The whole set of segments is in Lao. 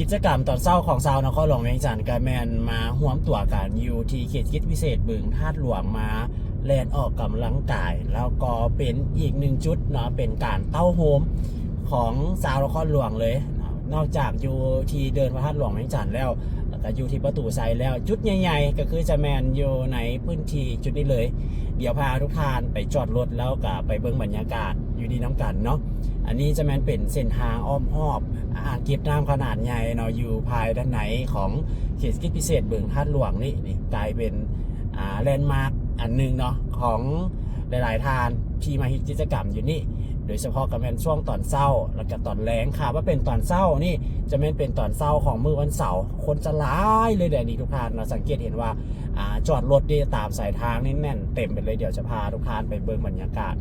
ກິດຈະກຳຕອນເຊົ້າຂອງຊາວນະຄອນຫຼວງວຽງຈັນ ກໍແມ່ນມາຮວມຕົວກັນຢູ່ທີ່ເຂດເສດຖະກິດພິເສດບຶງທາດຫຼວງ ມາແລ່ນອອກກຳລັງກາຍ ແລ້ວກໍເປັນອີກໜຶ່ງຈຸດເນາະ ເປັນການເຕົ້າໂຮມຂອງຊາວນະຄອນຫຼວງເລີຍ. ນອກຈາກຢູ່ທີ່ເດີ່ນພະທາດຫຼວງວຽງຈັນແລ້ວ ແລ້ວກໍຢູ່ທີ່ປະຕູໄຊແລ້ວ ຈຸດໃຫຍ່ໆ ກໍຄືຈະແມ່ນຢູ່ໃນພື້ນທີ່ຈຸດນີ້ເລີຍ. ດຽວພາທຸກທ່ານໄປຈອດລົດ ແລ້ວກໍໄປເບິ່ງບັນຍາກາດຢູ່ນີ້ນຳກັນເນາະ. ອັນນີ້ຈະແມ່ນເປັນເສັ້ນທາງອ້ອມຮອບອ່າງເກັບນ້ຳຂະໜາດໃຫຍ່ເນາະ ຢູ່ພາຍດ້ານໃນຂອງເຂດເສດຖະກິດພິເສດບຶງທາດຫຼວງນີ້. ນີ້ກາຍເປັນ ອ່າ ແລນມາກອັນໜຶ່ງເນາະ ຂອງຫຼາຍໆທ່ານທີ່ມາເຮັດກິດຈະກຳຢູ່ນີ້ ໂດຍສະເພາະກໍແມ່ນຊ່ວງຕອນເຊົ້າ ແລ້ວກໍຕອນແລງ. ຖ້າວ່າເປັນຕອນເຊົ້ານີ້ ຈະແມ່ນເປັນຕອນເຊົ້າຂອງມື້ວັນເສົາ ຄົນຈະຫຼາຍເລີຍແຫຼະນີ້ທຸກທ່ານເນາະ. ສັງເກດເຫັນວ່າ ອ່າ ຈອດລົດນີ້ຕາມສາຍທາງນີ້ແໜ້ນເຕັມໄປເລີຍ. ດຽວຈະພາທຸກທ່ານໄປເບິ່ງບັນຍາກາດ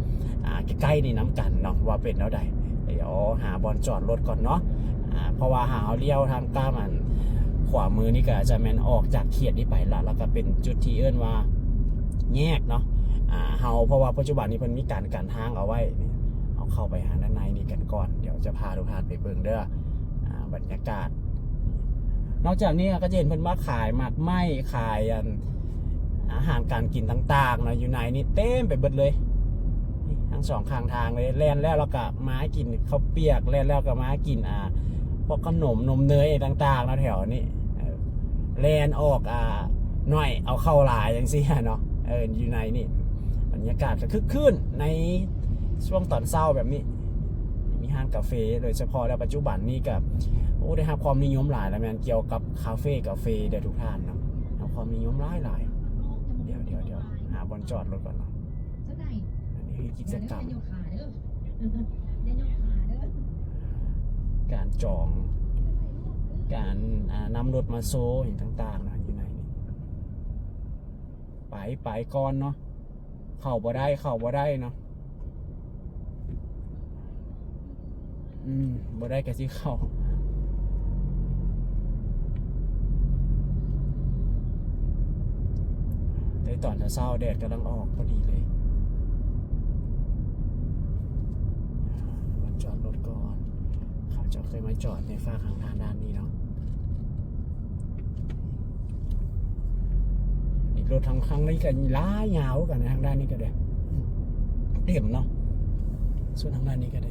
ອ່າ ໃກ້ໆນີ້ນຳກັນເນາະ ວ່າເປັນແນວໃດ. ດຽວຫາບ່ອນຈອດລົດກ່ອນເນາະ ອ່າ ເພາະວ່າຖ້າເຮົາລ້ຽວທາງກ້າມອັນຂວາມືນີ້ ກໍຈະແມ່ນອອກຈາກເຂດນີ້ໄປລະ ແລ້ວກໍເປັນຈຸດທີ່ເອີ້ນວ່າແຍກເນາະ. ອ່າ ເຮົາ ເພາະວ່າປັດຈຸບັນນີ້ເພິ່ນມີການກັນທາງເອົາໄວ້ນີ້ ເຮົາເຂົ້າໄປຫາດ້ານໃນນີ້ກັນກ່ອນ. ດຽວຈະພາທຸກທ່ານໄປເບິ່ງເດີ ອ່າ ບັນຍາກາດ. ນອກຈາກນີ້ເຮົາກໍຈະເຫັນເພິ່ນມາຂາຍໝາກໄມ້ ຂາຍອັນ ອາຫານການກິນຕ່າງໆເນາະ ຢູ່ໃນນີ້ເຕັມໄປເບິດເລີຍ. ນີ້ທັງສອງຂ້າງທາງເລີຍ ແລ່ນແລ້ວ ແລ້ວກໍມາກິນເຂົ້າປຽກ ແລ່ນແລ້ວກໍມາກິນ ອ່າ ພວກຂະໜົມ ນົມເນີຍຕ່າງໆເນາະ ແຖວນີ້. ເອີ ແລ່ນອອກ ອ່າ ໜ້ອຍເອົາເຂົ້າຫຼາຍ ຈັ່ງຊີ້ເນາະ. ເອີ ຢູ່ໃນນີ້ບັນຍາກາດກໍຄຶກຄື້ນໃນຊ່ວງຕອນເຊົ້າແບບນີ້. ມີຮ້ານກາເຟ ໂດຍສະເພາະແລ້ວປັດຈຸບັນນີ້ກໍ ໂອ້ ໄດ້ຮັບຄວາມນິຍົມຫຼາຍແລ້ວ ແມ່ນກ່ຽວກັບຄາເຟ ກາເຟເດີທຸກທ່ານເນາະ ຮັບຄວາມນິຍົມຫຼາຍໆ. ດຽວໆໆ ຫາບ່ອນຈອດລົດກ່ອນເນາະ. ອັນນີ້ຄືກິດຈະກຳ ການຈອງ ການ ອ່າ ນຳລົດມາໂຊຫຍັງຕ່າງໆເນາະ ຢູ່ໃນນີ້. ໄປ ໄປກ່ອນເນາະ ເຂົ້າບໍ່ໄດ້ ເຂົ້າບໍ່ໄດ້ເນາະ. ອືມ ບໍ່ໄດ້ກໍຊິເຂົ້າ. ໃນຕອນເຊົ້າໆ ແດດກຳລັງອອກພໍດີເລີຍ. ມາຈອດລົດກ່ອນ. ເຂົາເຈົ້າເຄີຍມາຈອດໃນຟາກທາງດ້ານນີ້ເນາະ. ນີ້ລົດທາງຂ້າງນີ້ກໍຫຼາຍຍາວກັນນະ ທາງດ້ານນີ້ກໍໄດ້ ເຕັມເນາະ ສ່ວນທາງດ້ານນີ້ກໍໄດ້.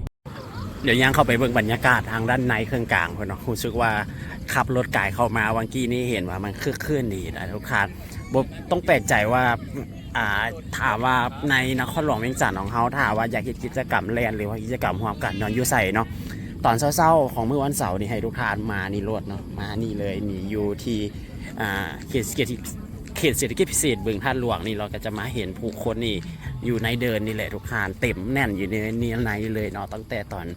ດຽວຍ່າງເຂົ້າໄປເບິ່ງບັນຍາກາດທາງດ້ານໃນເຄິ່ງກາງພຸ້ນເນາະ. ຮູ້ສຶກວ່າຂັບລົດກາຍເຂົ້າມາຫວ່າງກີ້ນີ້ ເຫັນວ່າມັນຄຶກຄື້ນດີນະທຸກທ່ານ. ບໍ່ຕ້ອງແປກໃຈວ່າ ອ່າ ຖາມວ່າໃນນະຄອນຫຼວງວຽງຈັນຂອງເຮົາ ຖ້າວ່າຢາກເຮັດກິດຈະກຳແລ່ນ ຫຼືວ່າກິດຈະກຳຮ່ວມກັນເນາະ ຢູ່ໃສເນາະ ຕອນເຊົ້າໆຂອງມື້ວັນເສົານີ້ ໃຫ້ທຸກທ່ານມານີ້ໂລດເນາະ ມານີ້ເລີຍ. ນີ້ຢູ່ທີ່ ອ່າ ເຂດ ເຂດ ເຂດເສດຖະກິດພິເສດບຶງທາດຫຼວງນີ້ ເຮົາກໍຈະມາເຫັນຜູ້ຄົນນີ້ຢູ່ໃນເດີ່ນນີ້ແຫຼະທຸກທ່ານ ເຕັມແໜ້ນຢູ່ໃນ ໃນນີ້ເລີຍເນາະ. ຕັ້ງແຕ່ຕອນ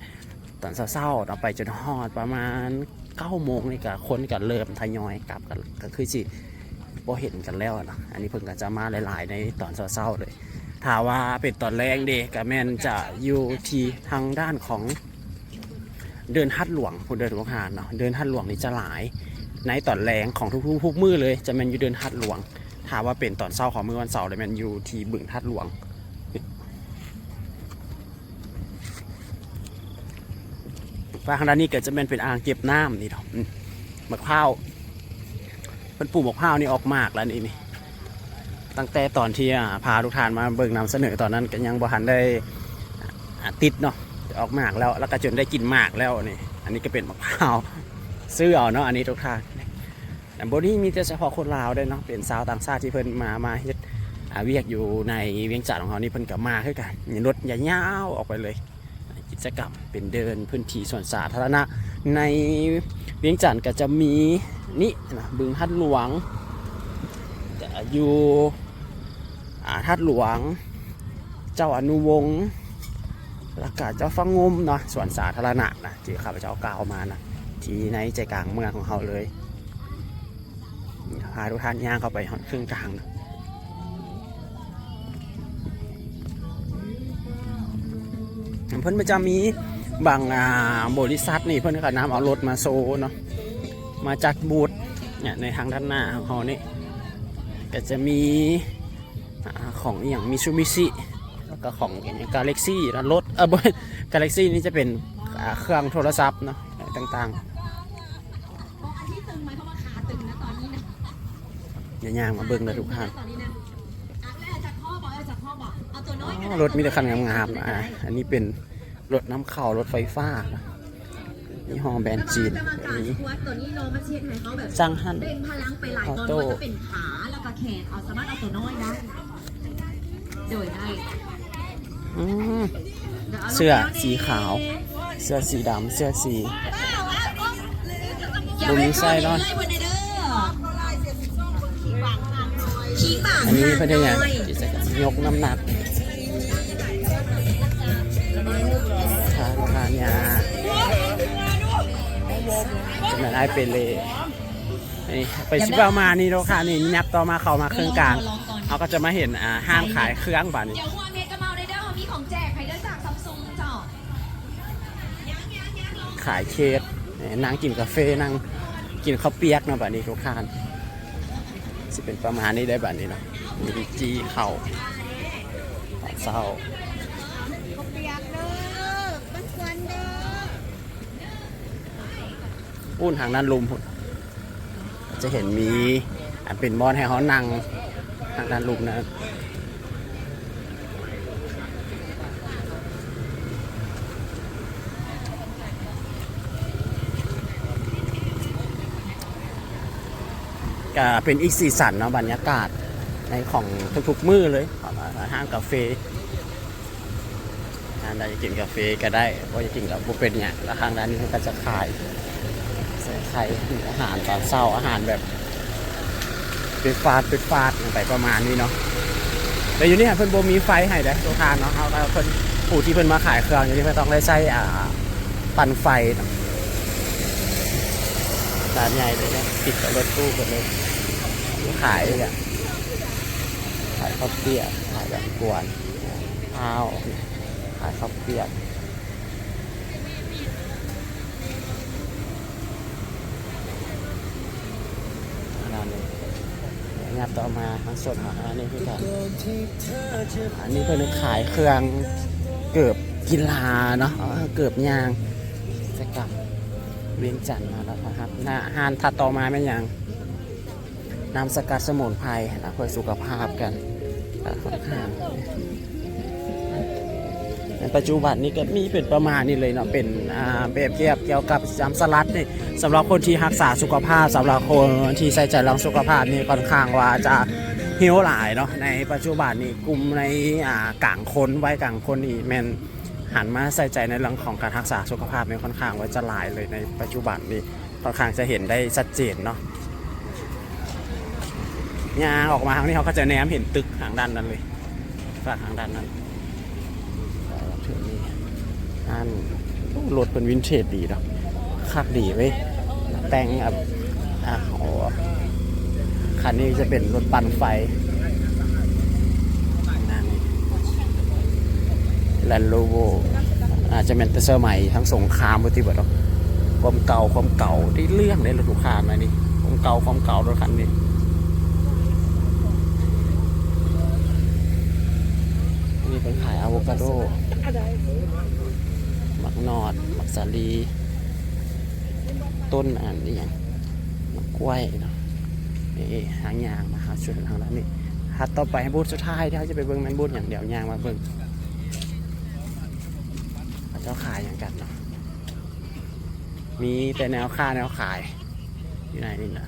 ຕອນເຊົ້າໆເນາະ ໄປຈົນຮອດປະມານເກົ້າໂມງນີ້ ກໍຄົນກໍເລີ່ມທະຍອຍກັບກັນ ກໍຄືຊິບໍ່ເຫັນກັນແລ້ວເນາະ. ອັນນີ້ເພິ່ນກໍຈະມາຫຼາຍໆໃນຕອນເຊົ້າໆເລີຍ. ຖ້າວ່າເປັນຕອນແລງເດ ກໍແມ່ນຈະຢູ່ທີ່ທາງດ້ານຂອງເດີ່ນທາດຫຼວງພຸ້ນເດີທຸກທ່ານເນາະ. ເດີ່ນທາດຫຼວງນີ້ຈະຫຼາຍໃນຕອນແລງຂອງທຸກໆມື້ເລີຍ ຈະແມ່ນຢູ່ເດີ່ນທາດຫຼວງ. ຖ້າວ່າເປັນຕອນເຊົ້າຂອງມື້ວັນເສົາ ແລ້ວແມ່ນຢູ່ທີ່ບຶງທາດຫຼວງ. ຝັ່ງທາງດ້ານນີ້ກໍຈະແມ່ນເປັນອ່າງເກັບນ້ຳນີ້ເນາະ. ອືມ ໝາກພ້າວ ເພິ່ນປູກໝາກພ້າວນີ້ອອກໝາກແລ້ວນີ້ ນີ້ ຕັ້ງແຕ່ຕອນທີ່ ອ່າ ພາທຸກທ່ານມາເບິ່ງນຳສະເໜີຕອນນັ້ນ ກໍຍັງບໍ່ທັນໄດ້ ອ່າ ຕິດເນາະ ອອກໝາກແລ້ວ ແລ້ວກໍຈົນໄດ້ກິນໝາກແລ້ວນີ້. ອັນນີ້ກໍເປັນໝາກພ້າວ ຊື້ເອົາເນາະ ອັນນີ້ທຸກທ່ານ. ອັນບໍ່ນີ້ມີແຕ່ສະເພາະຄົນລາວເດ້ເນາະ ເປັນຊາວຕ່າງຊາດທີ່ເພິ່ນມາ ມາເຮັດ ອ່າ ວຽກຢູ່ໃນວຽງຈັນຂອງເຮົານີ້ ເພິ່ນກໍມາຄືກັນ. ມີລົດຍາວໆອອກໄປເລີຍ. ກິດຈະກຳເປັນເດີ່ນພື້ນທີ່ສວນສາທາລະນະໃນວຽງຈັນ ກໍຈະມີນີ້ນະ ບຶງທາດຫຼວງ ກໍຢູ່ ອ່າ ທາດຫຼວງ ເຈົ້າອະນຸວົງ ແລ້ວກະເຈົ້າຝັ່ງງຸມເນາະ ສວນສາທາລະນະນະ ທີ່ຂ້າພະເຈົ້າກ່າວມານະ ທີ່ໃນໃຈກາງເມືອງຂອງເຮົາເລີຍ. ພາທຸກທ່ານຍ່າງເຂົ້າໄປຮອດເຄິ່ງກາງນະ. ເພິ່ນຈະມີບາງ ອ່າ ບໍລິສັດນີ້ ເພິ່ນກໍນຳເອົາລົດມາໂຊເນາະ ມາຈັດບູດເນຍ ໃນທາງດ້ານໜ້າຂອງເຮົານີ້ ກໍຈະມີ ອ່າ ຂອງອີ່ຫຍັງ ມິຊູບິຊິ ແລ້ວກໍຂອງອີ່ຫຍັງ ກາເລັກຊີ ນະ ລົດ ເອີ ບໍ່ ກາເລັກຊີນີ້ຈະເປັນ ອ່າ ເຄື່ອງໂທລະສັບເນາະ ຕ່າງໆ. ຢ່າ ຍ່າງມາເບິ່ງເດີທຸກທ່ານ. ອໍ ລົດມີແຕ່ຄັນງາມໆ. ອ່າ ອັນນີ້ເປັນລົດນຳເຂົ້າ ລົດໄຟຟ້າ ຍີ່ຫໍ້ແບຣນຈີນ. ອັນນີ້ ຈັງຫັນ ອອໂຕ້ ອືມ ເສື້ອສີຂາວ ເສື້ອສີດຳ ເສື້ອສີ ບໍ່ມີໃສ່ເນາະ. ອັນນີ້ເພິ່ນເຮັດຫຍັງ? ກິດຈະກຳຍົກນ້ຳໜັກ ທານ ທານຢາ ຈະແມ່ນອ້າຍເປເລ. ນີ້ ໄປຊິປະມານນີ້ເນາະຄ່ະ. ນີ້ ຫຍັບຕໍ່ມາ ເຂົ້າມາເຄິ່ງກາງ ເຮົາກໍຈະມາເຫັນ ອ່າ ຮ້ານຂາຍເຄື່ອງບາດນີ້. ຂາຍເຄກ ນັ່ງກິນກາເຟ ນັ່ງກິນເຂົ້າປຽກເນາະ. ບາດນີ້ທຸກທ່ານ ຊິເປັນປະມານນີ້ໄດ໋ບາດນີ້ເນາະ. ມີຈີ່ເຂົ້າຕອນເຊົ້າ ເຂົ້າປຽກເດີ ມັນຄວັນເດີ. ພຸ້ນ ທາງດ້ານລຸ່ມພຸ້ນ ຈະເຫັນມີ ອັນເປັນບ່ອນໃຫ້ເຮົານັ່ງ ທາງດ້ານລຸ່ມນັ້ນ ກະເປັນອີກສີສັນເນາະ ບັນຍາກາດໃນຂອງທຸກໆມື້ເລີຍ ຮ້ານກາເຟ. ທ່ານໃດຢາກກິນກາເຟກໍໄດ້ ບໍ່ຢາກກິນກໍບໍ່ເປັນຫຍັງ. ແລ້ວທາງດ້ານນີ້ເພິ່ນກໍຈະຂາຍ ຂາຍອາຫານຕອນເຊົ້າ ອາຫານແບບຟາດຟາດໄປປະມານນີ້ເນາະ. ແຕ່ຢູ່ນີ້ເພິ່ນບໍ່ມີໄຟໃຫ້ເດ້ທຸກທ່ານເນາະ. ເຮົາກໍ ເພິ່ນ ຜູ້ທີ່ເພິ່ນມາຂາຍເຄື່ອງຢູ່ນີ້ ເພິ່ນຕ້ອງໄດ້ໃຊ້ ອ່າ ປັ່ນໄຟເນາະ. ຮ້ານໃຫຍ່ເລີຍເນາະ ຕິດກັບລົດຕູ້ເພິ່ນເລີຍ. ຂາຍ ຂາຍເຂົ້າປຽກ ຂາຍແບບກວນ ອ້າວ ຂາຍເຂົ້າປຽກ ອັນນັ້ນນີ້. ຫຍັບຕໍ່ມາທາງໂຊນຂອງອັນນີ້ຄືກັນ ອັນນີ້ເພິ່ນຂາຍເຄື່ອງເກີບກິລາເນາະ ເອີ ເກີບຍ່າງ ກິດຈະກຳວຽງຈັນມາແລ້ວນະຄັບ. ຮ້ານຖັດຕໍ່ມາແມ່ນຫຍັງ? ນ້ຳສະກັດສະໝຸນໄພນະ ເພື່ອສຸຂະພາບກັນ ກະຂ້ອນຂ້າງ ໃນປັດຈຸບັນນີ້ກະມີເປັນປະມານນີ້ເລີຍເນາະ ເປັນ ອ່າ ແບບແບບກ່ຽວກັບນ້ຳສະຫຼັດນີ້ ສຳລັບຄົນທີ່ຮັກສາສຸຂະພາບ ສຳລັບຄົນທີ່ໃສ່ໃຈເລື່ອງສຸຂະພາບນີ້ ຂ້ອນຂ້າງວ່າຈະຫິວຫຼາຍເນາະ. ໃນປັດຈຸບັນນີ້ ກຸ່ມໃນ ອ່າ ກາງຄົນ ໄວກາງຄົນນີ້ແມ່ນຫັນມາໃສ່ໃຈໃນເລື່ອງຂອງການຮັກສາສຸຂະພາບນີ້ ຂ້ອນຂ້າງວ່າຈະຫຼາຍເລີຍໃນປັດຈຸບັນນີ້. ຂ້ອນຂ້າງຈະເຫັນໄດ້ຊັດເຈນເນາະ. ຍ່າງອອກມາທາງນີ້ ເຮົາກໍຈະແນມເຫັນຕຶກທາງດ້ານນັ້ນເລີຍ ຟາກທາງດ້ານນັ້ນ. ອັນ ໂອ້ ລົດເພິ່ນວິນເທຈດີເນາະ ຄັກດີເວີຍ ແຕ່ງແບບ ອ່າ ໂອ້ ຄັນນີ້ຈະເປັນລົດປັ່ນໄຟ ນັ້ນ Land Rover ອາດຈະແມ່ນແຕ່ສະໄໝທັງສົງຄາມພຸ້ນຕິເບິດດອກ. ຄວາມເກົ່າ ຄວາມເກົ່າໄດ້ເລື່ອງເດ້ ລົດລູກຄ້າມານີ້ ຄວາມເກົ່າ ຄວາມເກົ່າ ລົດຄັນນີ້. ນີ້ເພິ່ນຂາຍອາໂວຄາໂດ ໝາກໜອດ ໝາກສາລີ ຕົ້ນອັນນີ້ຫຍັງ ໝາກກ້ວຍເນາະ. ນີ້ ຫາງຍ່າງມາຫາຊົນທາງດ້ານນີ້. ຖັດຕໍ່ໄປ ບູດສຸດທ້າຍທີ່ເຮົາຈະໄປເບິ່ງແມ່ນບູດຫຍັງ? ດຽວຍ່າງມາເບິ່ງ ເຂົາເຈົ້າຂາຍຫຍັງກັນເນາະ. ມີແຕ່ແນວຄ້າແນວຂາຍຢູ່ໃນນີ້ນະ.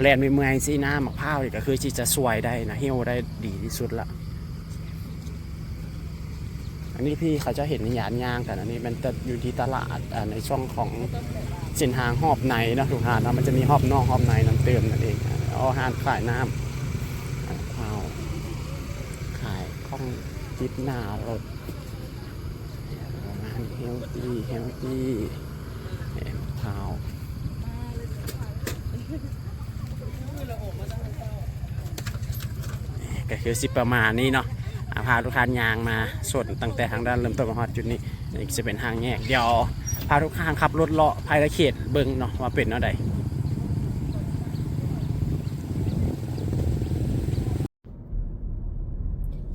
ແລ່ນເມື່ອຍໆ ຊີ້ນະ ໝາກພ້າວນີ້ກໍຄືຊິຈະຊ່ວຍໄດ້ນະ ຫິ້ວໄດ້ດີທີ່ສຸດລະ. ອັນນີ້ທີ່ເຂົາເຈົ້າເຫັນຍານຍ່າງກັນ ອັນນີ້ແມ່ນແຕ່ຢູ່ທີ່ຕະຫຼາດ ອ່າ ໃນຊ່ວງຂອງເສັ້ນທາງຮອບໃນເນາະ ທຸກທ່ານເນາະ. ມັນຈະມີຮອບນອກຮອບໃນນຳຕື່ມນັ້ນເອງ. ອໍ ຮ້ານຂາຍນ້ຳ ອ້າວ ຂາຍຂອງຕິດໜ້າລົດ ຮ້ານເຮລຕີ ເຮລຕີ ແຮມທາວ ກໍຄືຊິປະມານນີ້ເນາະ. ອາ ພາທຸກທ່ານຍ່າງມາຊົນຕັ້ງແຕ່ທາງດ້ານເລີ່ມຕົ້ນມາຮອດຈຸດນີ້. ນີ້ຈະເປັນທາງແຍກ. ດຽວພາທຸກທ່ານຂັບລົດເລາະພາຍໃນເຂດເບິ່ງເນາະ ວ່າເປັນແນວໃດ.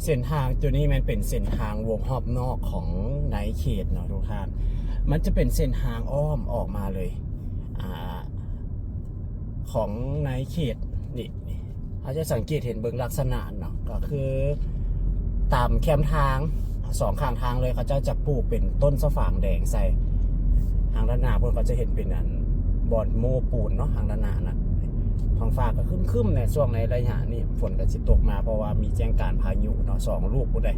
ເສັ້ນທາງຈຸດນີ້ແມ່ນເປັນເສັ້ນທາງວົງຮອບນອກຂອງໃນເຂດເນາະທຸກທ່ານ. ມັນຈະເປັນເສັ້ນທາງອ້ອມອອກມາເລີຍ ອາ ຂອງໃນເຂດນີ້. ເຮົາຈະສັງເກດເຫັນເບິ່ງລັກສະນະເນາະ ກໍຄືຕາມແຄມທາງ ສອງຂ້າງທາງເລີຍ ເຂົາເຈົ້າຈະປູກເປັນຕົ້ນຊະຝາງແດງໃສ່. ທາງດ້ານໜ້າພຸ້ນເຂົາຈະເຫັນເປັນອັນບ່ອນໂມ້ປູນເນາະ ທາງດ້ານໜ້ານະ. ທ້ອງຟ້າກໍຄຶ້ມໆແດ່ ຊ່ວງໃນໄລຍະນີ້ຝົນກໍຊິຕົກມາ ເພາະວ່າມີແຈ້ງການພາຍຸເນາະ ສອງລູກພຸ້ນເດ້.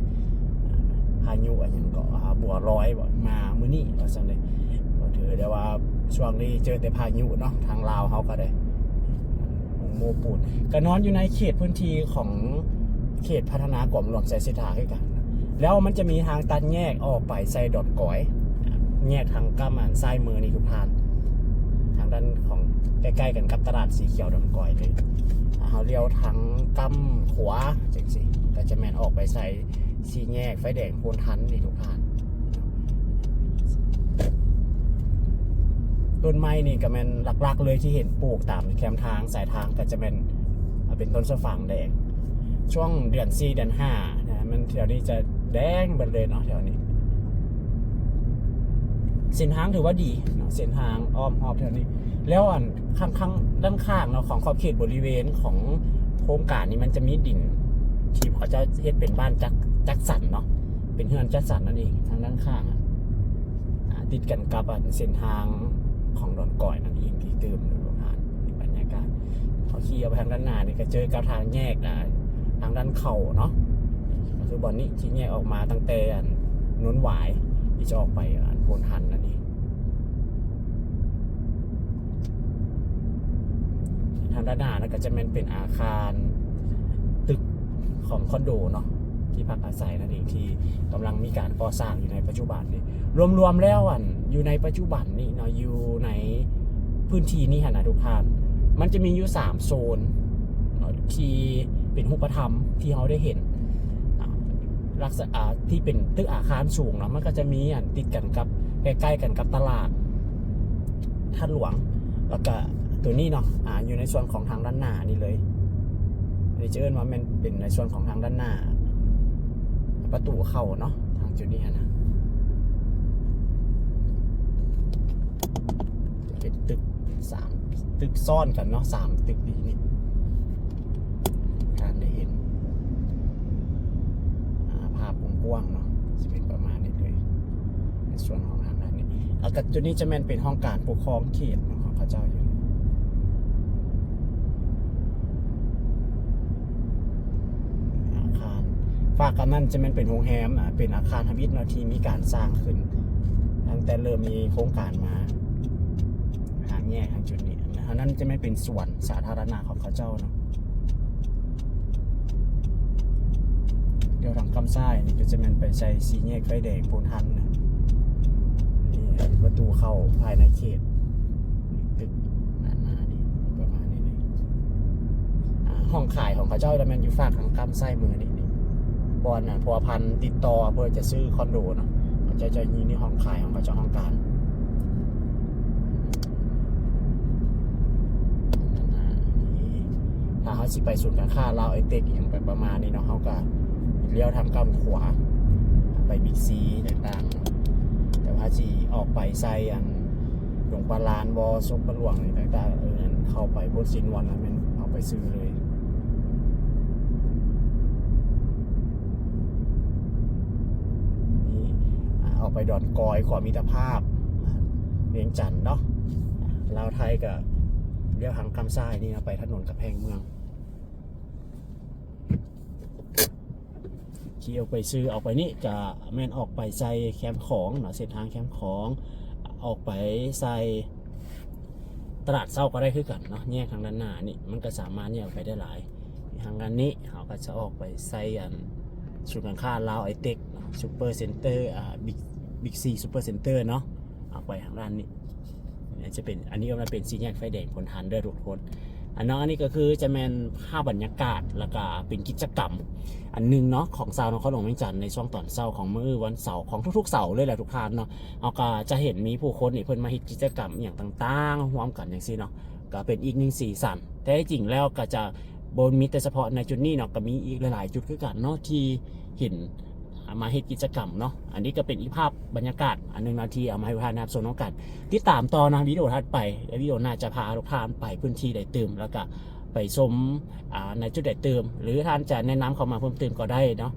ພາຍຸອັນຫຍັງເກາະ ອ່າ ບົວລອຍບໍ ມາມື້ນີ້ວ່າຊັ້ນເດ້. ກໍຖືໄດ້ວ່າຊ່ວງນີ້ເຈີແຕ່ພາຍຸເນາະ ທາງລາວເຮົາກໍໄດ້ ໂມ້ປູນ ກໍນອນຢູ່ໃນເຂດພື້ນທີ່ຂອງເຂດພັດທະນາກອມຫຼວງໄຊເສດຖາຄືກັນ. ແລ້ວມັນຈະມີທາງຕັດແຍກອອກໄປໃສ່ດອນກອຍ ແຍກທາງກ້ຳອັນຊ້າຍມືນີ້ທຸກທ່ານ ທາງດ້ານຂອງ ໃກ້ໆກັນກັບຕະຫຼາດສີຂຽວດອນກອຍເລີຍ. ເຮົາລ້ຽວທາງກ້ຳຂວາຈັ່ງຊີ້ ກໍຈະແມ່ນອອກໄປໃສ່ສີ່ແຍກໄຟແດງໂພນທັນນີ້ທຸກທ່ານ. ຕົ້ນໄມ້ນີ້ກໍແມ່ນຫຼັກໆເລີຍທີ່ເຫັນປູກຕາມແຄມທາງ ສາຍທາງກໍຈະແມ່ນ ເປັນຕົ້ນຊະຝາງແດງ. ຊ່ວງເດືອນສີ່ເດືອນຫ້ານະ ມັນແຖວນີ້ຈະແດງເບິດເລີຍເນາະ ແຖວນີ້. ເສັ້ນທາງຖືວ່າດີເນາະ ເສັ້ນທາງອ້ອມຮອບແຖວນີ້. ແລ້ວອັນຂ້າງໆ ດ້ານຂ້າງເນາະ ຂອງຂອບເຂດບໍລິເວນຂອງໂຄງການນີ້ ມັນຈະມີດິນທີ່ເຂົາເຈົ້າເຮັດເປັນບ້ານຈັດ ຈັດສັນເນາະ ເປັນເຮືອນຈັດສັນນັ້ນເອງ ທາງດ້ານຂ້າງ ອາ ຕິດກັນກັບອັນເສັ້ນທາງຂອງດອນກອຍນັ້ນເອງ ທີ່ຕື່ມຢູ່ຫັ້ນ. ບັນຍາກາດ ເຮົາຂີ່ອອກໄປທາງດ້ານໜ້ານີ້ ກໍເຈີກັບທາງແຍກ ອາ ທາງດ້ານເຂົ້າເນາະ ກໍຄືບ່ອນນີ້ທີ່ແຍກອອກມາຕັ້ງແຕ່ອັນໂນນຫວາຍ ທີ່ຈະອອກໄປອັນໂພນທັນນັ້ນເອງ. ທາງດ້ານໜ້ານັ້ນກໍຈະແມ່ນເປັນອາຄານຕຶກຂອງຄອນໂດເນາະ ທີ່ພັກອາໄສນັ້ນເອງ ທີ່ກຳລັງມີການກໍ່ສ້າງຢູ່ໃນປັດຈຸບັນນີ້. ລວມໆແລ້ວ ອັນ ຢູ່ໃນປັດຈຸບັນນີ້ເນາະ ຢູ່ໃນພື້ນທີ່ນີ້ຫັ້ນນະທຸກທ່ານ ມັນຈະມີຢູ່ສາມໂຊນເນາະ ທີ່ເປັນຮູບປະທຳທີ່ເຮົາໄດ້ເຫັນ ອາ ລັກສະ ອາ ທີ່ເປັນຕຶກອາຄານສູງເນາະ ມັນກໍຈະມີອັນຕິດກັນກັບ ໃກ້ໆກັນກັບຕະຫຼາດທາດຫຼວງ ແລ້ວກະຕົວນີ້ເນາະ ອາ ຢູ່ໃນສ່ວນຂອງທາງດ້ານໜ້ານີ້ເລີຍ. ອັນນີ້ຈະເອີ້ນວ່າແມ່ນເປັນໃນສ່ວນຂອງທາງດ້ານໜ້າ ປະຕູເຂົ້າເນາະ ທາງຈຸດນີ້ຫັ້ນນະ ຈະເປັນຕຶກສາມຕຶກຊ້ອນກັນເນາະ ສາມຕຶກນີ້ ນີ້ ທ່ານໄດ້ເຫັນ ອາ ພາບກວ້າງໆເນາະ ຊິເປັນປະມານນີ້ເລີຍ ໃນສ່ວນຂອງທາງດ້ານນີ້. ແລ້ວກໍຈຸດນີ້ຈະແມ່ນເປັນຫ້ອງການປົກຄອງເຂດເນາະ ຂອງເຂົາເຈົ້າຢູ່ ອາຄານ ຝາກກັບນັ້ນຈະແມ່ນເປັນໂຮງແຮມ ອາ ເປັນອາຄານທຳອິດເນາະ ທີ່ມີການສ້າງຂຶ້ນຕັ້ງແຕ່ເລີ່ມມີໂຄງການມາ ທາງແຍກທາງຈຸດນີ້. ທາງນັ້ນຈະແມ່ນເປັນສວນສາທາລະນະຂອງເຂົາເຈົ້າເນາະ. ດຽວທາງກ້ຳຊ້າຍນີ້ກໍຈະແມ່ນໄປໃສ່ສີ່ແຍກໄຟແດງໂພນທັນນະ. ນີ້ປະຕູເຂົ້າພາຍໃນເຂດຕຶກດ້ານໜ້ານີ້ ປະມານນີ້ເລີຍ. ອາ ຫ້ອງຂາຍຂອງເຂົາເຈົ້າລະແມ່ນຢູ່ຟາກທາງກ້ຳຊ້າຍມືນີ້ ນີ້ ບ່ອນ ອາ ພົວພັນຕິດຕໍ່ເພື່ອຈະຊື້ຄອນໂດເນາະ. ເຂົາເຈົ້າຈະມີໃນຫ້ອງຂາຍຂອງເຂົາເຈົ້າ ຫ້ອງການ ຖ້າເຮົາຊິໄປສູນການຄ້າລາວໄອເຕັກ ອີ່ຫຍັງໄປປະມານນີ້ເນາະ ເຮົາກະລ້ຽວທາງກ້ຳຂວາໄປບິກຊີຕ່າງໆເນາະ. ແຕ່ວ່າຊິອອກໄປໃສ່ອັນ ດວງປາລານບໍ ສົບປະຫຼວງນີ້ຕ່າງໆ ເອີ ເຂົ້າໄປບົດສີນວນນະ ແມ່ນເຂົ້າໄປຊື່ເລີຍ. ນີ້ ອາ ອອກໄປດອນກອຍ ຂົວມິດຕະພາບ ວຽງຈັນເນາະ. ລາວໄທກະລ້ຽວທາງກ້ຳຊ້າຍນີ້ເນາະ ໄປຖະໜົນກຳແພງເມືອງ. ຂີ່ອອກໄປຊື່ ອອກໄປນີ້ກະແມ່ນອອກໄປໃສ່ແຄມຂອງເນາະ ເສັ້ນທາງແຄມຂອງ ອອກໄປໃສ່ຕະຫຼາດເຊົ້າກໍໄດ້ຄືກັນເນາະ. ແຍກທາງດ້ານໜ້ານີ້ ມັນກະສາມາດແຍກອອກໄປໄດ້ຫຼາຍ. ທາງດ້ານນີ້ເຮົາກະຈະອອກໄປໃສ່ອັນ ສູນການຄ້າລາວໄອເຕັກເນາະ ຊຸບເປີເຊັນເຕີ ອາ ບິກ ບິກຊີຊຸບເປີເຊັນເຕີເນາະ. ອອກໄປທາງດ້ານນີ້ ຈະເປັນ ອັນນີ້ກໍຈະເປັນສີ່ແຍກໄຟແດງໂພນທັນເດີທຸກຄົນ. ອັນເນາະ ອັນນີ້ກໍຄືຈະແມ່ນພາບບັນຍາກາດ ແລ້ວກະເປັນກິດຈະກຳອັນໜຶ່ງເນາະ ຂອງຊາວນະຄອນຫຼວງວຽງຈັນ ໃນຊ່ວງຕອນເຊົ້າຂອງມື້ວັນເສົາ ຂອງທຸກໆເສົາເລີຍແຫຼະທຸກທ່ານເນາະ. ເຮົາກະຈະເຫັນມີຜູ້ຄົນນີ້ ເພິ່ນມາເຮັດກິດຈະກຳອີ່ຫຍັງຕ່າງໆ ຮ່ວມກັນຈັ່ງຊີ້ເນາະ ກະເປັນອີກໜຶ່ງສີສັນ. ແທ້ຈິງແລ້ວກະຈະບໍ່ມີແຕ່ສະເພາະໃນຈຸດນີ້ເນາະ ກະມີອີກຫຼາຍໆຈຸດຄືກັນເນາະ ທີ່ເຫັນ ມາເຮັດກິດຈະກຳເນາະ. ອັນນີ້ກໍເປັນອີກພາບບັນຍາກາດອັນໜຶ່ງເນາະ ທີ່ເອົາມາໃຫ້ທຸກທ່ານໄດ້ຮັບຊົມນຳກັນ. ຕິດຕາມຕໍ່ໃນວິດີໂອຖັດໄປ ແລະ ວິດີໂອໜ້າຈະພາທຸກທ່ານໄປພື້ນທີ່ໃດຕື່ມ ແລ້ວກະ ໄປຊົມ ອ່າ ໃນຈຸດໃດຕື່ມ ຫຼືທ່ານຈະແນະນຳເຂົ້າມາເພີ່ມຕື່ມກໍໄດ້ເນາະ.